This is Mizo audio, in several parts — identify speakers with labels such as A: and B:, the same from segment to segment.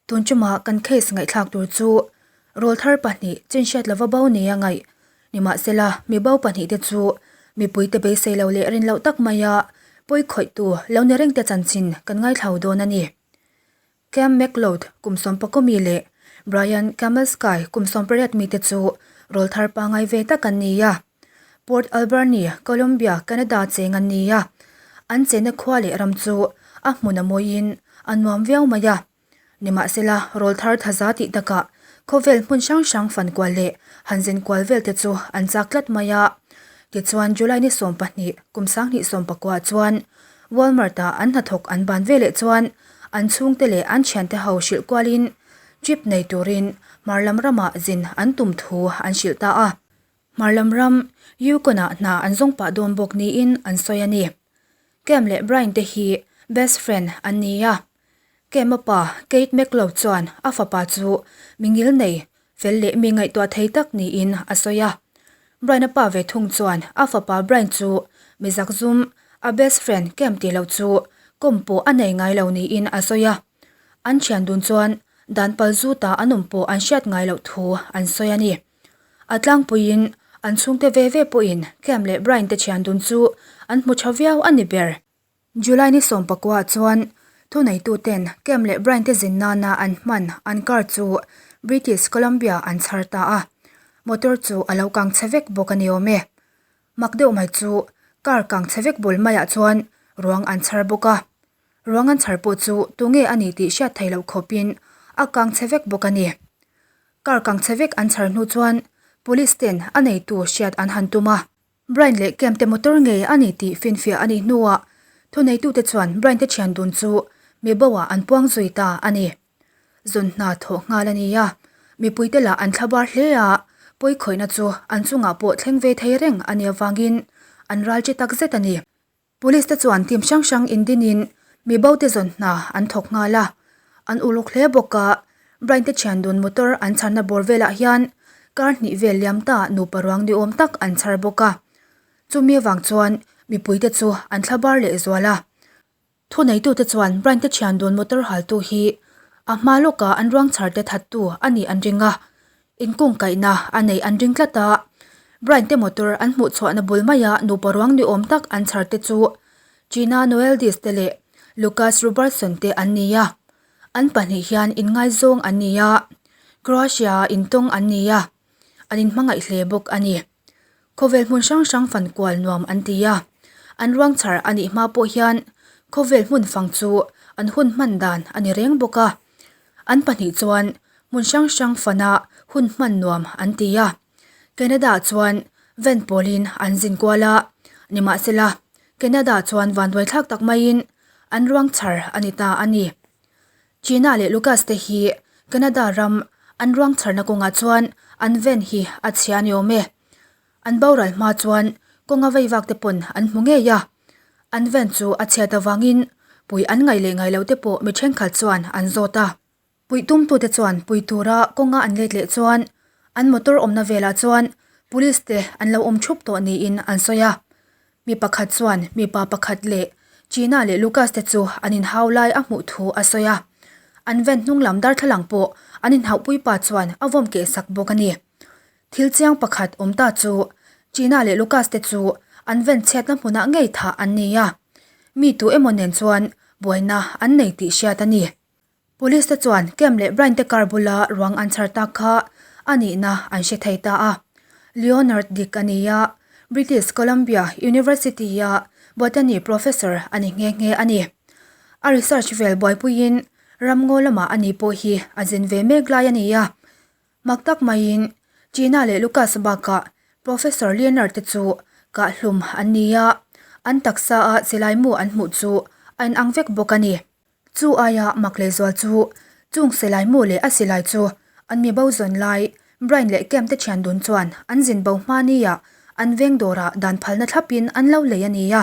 A: Tun chuma kan case ngaihthlak tur chu rawlthar pahnih chinhriat lova bo nia ngaih. Nimahsela, mi bo pahnihte chu mipuite beisei lo leh rin loh tak maia pawi khawihtu lo ni rengte chanchin kan ngaithlau dawn a ni. Cam McLeod kum sawmpakaw mi leh Brian Camelsky kum 18 mite chu rawlthar pangngai ve tak an ni a. Port Alberni, Columbia, Canada cheng an ni a. An chenna khua leh ram chu a hmun a mawiin a nuam viau mai a. Nimahsela, rawlthar thaza tih takah khawvel hmun hrang hrang fan kual leh han zin kual vel te chu an chak tlat mai a. Tichuan, July ni 12, kum 2019 chuan Walmart-a an hnathawk an ban veleh chuan an chhungte leh an thiante ho hrilh kualin trip nei turin hmar lam ramah zin an tum thu an hrilh ta a. Hmar lam ram Yukon-ah hna an zawng pah dawn bawk niin an sawi a ni. Cam leh Brian te hi best friend an ni a. Cam-a pa Keith McLeod chuan a fapa chu mi ngil nei fel leh mi ngaihtuah thei tak niin a sawi a. Brian-a pa ve thung chuan a fapa Brian chu mi zakzum, a best friend Cam tih loh chu kawm pawh a nei ngai lo niin a sawi a. An thian dun chuan dan pal zuta an awm pawh an hriat ngai loh thu an sawi a ni. A tlangpuiin an chhungte ve ve pawhin Cam leh Brian te thian dun chu an hmu tha viau a ni ber. July ni 19 chuan thuneituten Cam leh Brian te zin nana an hman an car chu British Columbia an chhar ta a, motor chu a lo kang chhe vek bawk a ni awm e. Mak deuh mai chu car kang chhe vek bul maiah chuan ruang an chhar bawk a, ruang an chhar pawh chu tunge a ni tih hriat theih loh khawpin a kang chhe vek bawk a ni. Car kang chhe vek an chhar hnu chuan Police ten a neitu hriat an han tum a. Brian leh Cam te motor ngei a ni tih finfiah a nih hnuah thuneitute chuan Brian te thian dun chu mi boah an puang zui ta a ni. Zun hna thawh nghal a ni a, mipuite lah an thlabar hle a, pawi khawihna chu an chungah pawh thleng ve thei reng a nih avangin an ral chi tak zet a ni. Police te chuan team hrang hrang indinin mi bo te zawn hna an thawk nghal a, an uluk hle bawk a, Brian te thian dun motor an chharna bawr velah hian kar hnih vel liam ta nupa ruang ni awm tak an chhar bawk a, chumi avang chuan mipui te chu an thla bar leh zual a. Thuneitute chuan Brian te thian dun motor haltu hi a hma lawka an ruang chhar te thattu a nih an ring a, Inkungkaihna a neih an ring tlat a, Brian te motor an hmuh chhuahna bul maia nupa ruang ni awm tak an chhar te chu Gina Noeldis te leh Lucas Robertson te an ni a, an pahnih hian inngaizawng an ni a, Croatia-a intawng an ni a, an inhmangaih hle bawk a ni. Khawvel hmun hrang hrang fan kual nuam an ti a, an ruang chhar a nih hma pawh hian khawvel hmun fang chu an hun hman dan a ni reng bawk a. An pahnih chuan hmun hrang hrang fana hun hman nuam an ti a. Canada chuan van pawlin an zin kual a, nimahsela Canada chuan vanduai thlak tak maiin an ruang chhar a ni ta a ni. Gina leh Lucas te hi Canada ram an ruang chharna kawngah chuan an van hi a chhia a ni awm e. An boral hma chuan kawnga vei vak te pawn an hmu ngei a, an van chu a chhiat avangin pui an ngaih leh ngaih loh te pawh mi thenkhat chuan an zawt a. Puih tumtute chuan pui tura kawnga an let leh chuan an motor awmna velah chuan police te an lo awm thup tawh niin an sawi a. Mi pakhat chuan mipa pakhat leh Gina leh Lucas te chu an inhau lai a hmuh thu a sawi a. An van hnung lam darthlalang pawh an inhauhpui pa chuan a vawm keh sak bawk a ni. Thil chiang pakhat awm ta chu Gina leh Lucas te chu an ven chhiatna hmunah ngei thah an ni a, mi tu emaw nen chuan buaina an nei tih hriat a ni. Police te chuan Cam leh Brian te car bula ruang an chhar tak kha a nihna an hre thei ta a. Leonard Dick a ni a, British Columbia University-a botany professor a ni nghe nghe a ni. A research vel buaipuiin ramngaw lamah a ni pawh hi a zin ve mek lai a ni a. Mak tak maiin Gina leh Lucas bakah Professor Leonard te chu kahhlum an ni a, an taksa a silai mu an hmuh chu a inang vek bawk a ni. Chu aia mak lehzual chu chung silai mu leh a silai chu an mi bo zawn lai Brian leh Cam te thian dun chuan an zin bo hma nia an veng dawrah dan phalna thlapin an lo lei a ni a,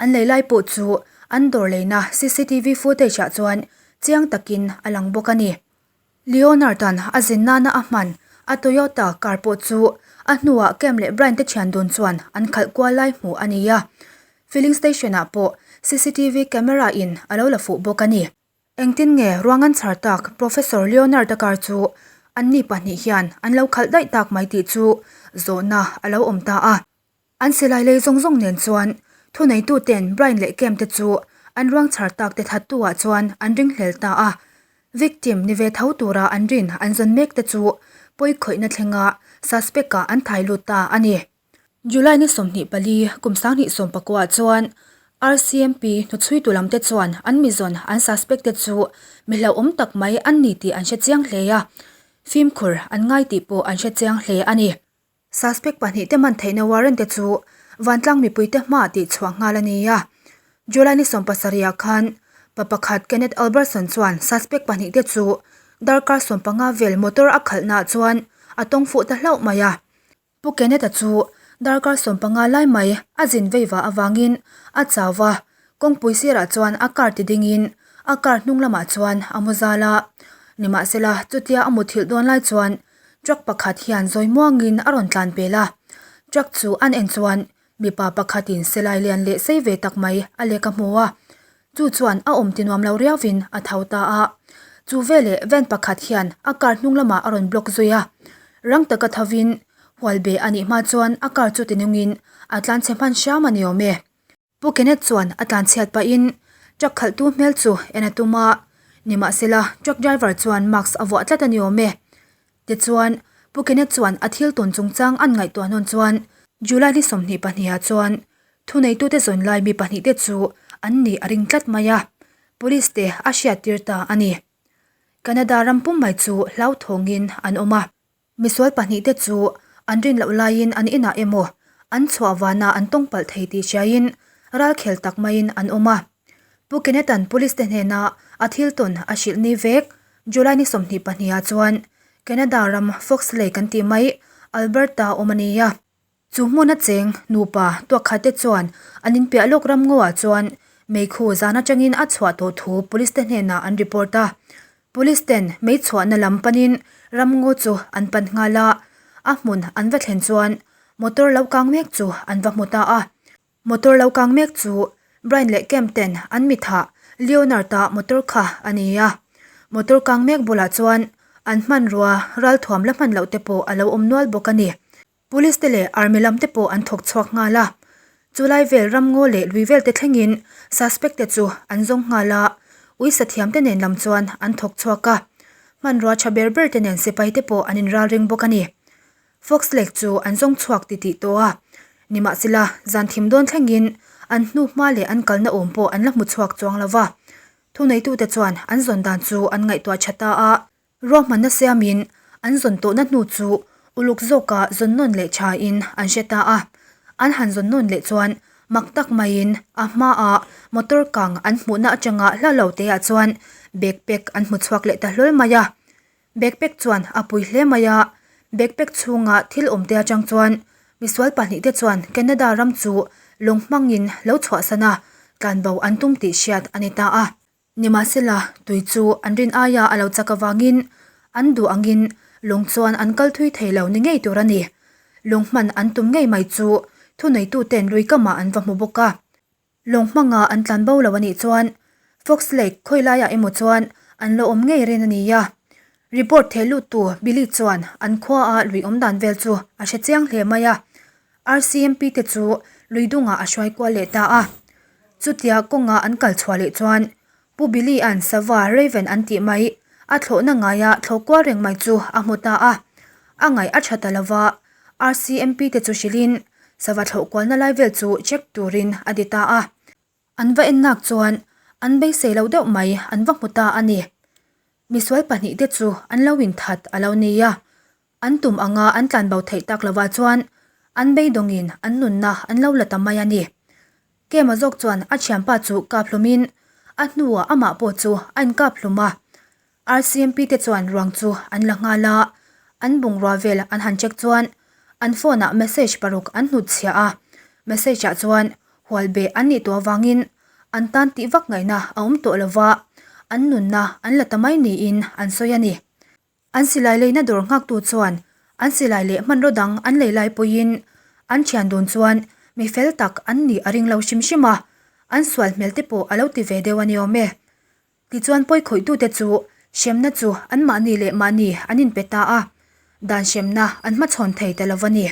A: an lei lai pawh chu an dawr leina cctv footage ah chuan chiang takin a lang bawk a ni. Leonard-a'n a zin nana a hman a Toyota car pawh chu a hnuah Cam leh Brian te thian dun chuan an khalh kual lai hmuh a ni a. Filling station-ah pawh cctv camera in a lo la fuh bawk a ni. Engtin nge ruang an chhar tak Professor Leonard-a car chu anni pahnih hian an lo khalh daih tak mai tih chu zawhna a lo awm ta a. An silai lei zawng zawng nen chuan thuneituten Brian leh Cam te chu an ruang chhar tak te thattu ah chuan an ringhlel ta a. Victim ni ve tho tura an rin an zawn mek te chu pawi khawihna thlenga suspect ah an thai lut ta a ni. July ni 24 kum 2019 ah chuan RCMP hnuchhuitu lam te chuan an mizawn an suspect te chu mi hlauhawm tak mai an ni tih an hre chiang hle a, fimkhur an ngai tih pawh an hre chiang hle a ni. Suspect pahnihte man theihna warrant te chu vantlang mipuite hmaah tihchhuah nghal a ni a. July ni 70 ah khan pa pakhat Kenneth Albertson chuan suspect pahnihte chu darkar 15 vel motor a khalhnaah chuan a tawng fuh ta hlauh mai a. Pu Kenneth-a chu darkar 15 lai mai a zin vei vah avangin a chau va, kawngpui sirah chuan a car ti dingin a car hnung lamah chuan a mu zal a. Nimahsela chutia a muthilh dawn lai chuan Truck pakhat hian zawi muangin a rawn tlan pel a, truck chu an en chuan mipa pakhatin silai lian leh sei ve tak mai a lek a hmu a, chu chuan a awm ti nuam lo riauvin a tho ta a. Chu veleh van pakhat hian a car hnung lamah a rawn block zui a, rang taka thovin hual beh a nih hma chuan a car chu ti nungin a tlan chhe hman hram a ni awm e. Pu Kenneth chuan a tlanchhiat pahin truck khalhtu hmel chu en a tum a, nimahsela truck driver chuan mask a vuah tlat a ni awm e. Tichuan, Pu Kenneth chuan a thil tawn chungchang an ngaihtuah hnawn chuan July ni 22 ah chuan thuneitute zawn lai mi pahnihte chu an nih a ring tlat mai a, police te a hriattir ta a ni. Canada ram pum mai chu hlauthawngin an awm a. Misual pahnihte chu an rin loh laiin an inah emaw an chhuah vanah an tawng palh thei tih hriain ralkhel tak maiin an awm a. Pu Kenneth-a'n police te hnena a thil tawn a hrilh ni vek July ni 22 ah chuan Canada ram Fox Lake an tih mai Alberta awm a ni a. Chu hmuna cheng nupa tuakkhat te chuan an inpiah lawk ram ngaw-ah chuan meikhu zan atangin a chhuah tawh thu police te hnenah an report a. Police ten mei chhuahna lam panin ram ngaw chu an pan nghal a, a hmun an va thlen chuan motor lo kang mek chu an va hmu ta a. Motor lo kang mek chu Brian leh Cam ten an mithah Leonard-a motor kha a ni a. Motor kang mek bulah chuan an hmanrua ralthuam la hman loh te pawh a lo awm nual bawk a ni. Police te leh Army lam te pawh an thawk chhuak nghal a, chulai vel ramngaw leh lui vel te thlengin suspect te chu an zawng nghal a, uisa thiam te nen lam chuan an thawk chhuak a, hmanrua tha ber ber te nen sipai te pawh an inral ring bawk a ni. Fox Lake chu an zawng chhuak ti tih tawh a, nimahsela zan thim dawn thlengin an hnu hma leh an kalna awm pawh an la hmu chhuak chuang lo va, thuneitute chuan an zawn dan chu an ngaihtuah tha ta a. Ruahmanna siamin an zawn tawhna hnu chu uluk zawka zawn nawn leh thain an hre ta a. An han zawn nawn leh chuan mak tak maiin a hmaa motor kang an hmuhna atanga hla lo teah chuan backpack an hmu chhuak leh ta hlawl mai a. Backpack chuan a pui hle mai a, backpack chhunga thil awmte atang chuan misual pahnihte chuan Canada ram chu lawng hmangin lo chhuahsan a, tlanbo an tum tih hriat a ni ta a. Nimahsela, tui chu an rin aia a lo chak avangin an duh angin lawng chuan an kal thui thei lo ni ngei tur a ni. Lawng hman an tum ngei mai chu thuneituten lui kamah an va hmu bawk a. Lawng hmanga an tlan bo lo a nih chuan Fox Lake khawi laiah emaw chuan an la awm ngei rin a ni a. Report theh luttu Billy chuan an khuaa lui awm dan vel chu a hre chiang hle mai a. RCMP te chu lui dungah a hruai kual leh ta a. Chutia kawnga an kal chhuah leh chuan Pu Billy-a'n sava Raven an tih mai a thlawhna ngaia thlawh kual reng mai chu a hmu ta a. A ngaih a tha ta lo va, RCMP te chu hrilhin sava thlawh kualna lai vel chu check turin a ti ta a. An va en nak chuan an beisei lo deuh mai an va hmu ta a ni. Misual pahnihte chu an lo inthat a lo ni a. An tum anga an tlanbo theih tak lovah chuan an beidawngin an nunna an lo la ta mai a ni. Kema zawk chuan a thianpa chu kap hlumin a hnuah amah pawh chu a inkap hlum a. RCMP te chuan ruang chu an la nghal a, an bungrua vel an han check chuan an phone ah message paruk an hnutchhiah a, message ah chuan hual beh an nih tawh avangin an tan tih vak ngaihna a awm tawh lova, an nunna an la ta mai niin an sawi a ni. An silai leina dawr nghaktu chuan an silai leh hmanraw dang an lei lai pawhin an thian dun chuan mi fel tak an nih a ring lo hrim hrim a, an sual hmel te pawh a lo ti ve deuh a ni awm e. Tichuan pawikhawih-tute chu hremna chu anmahni leh mahni an inpe ta a, dan hremna an hmachhawn thei ta lo va ni.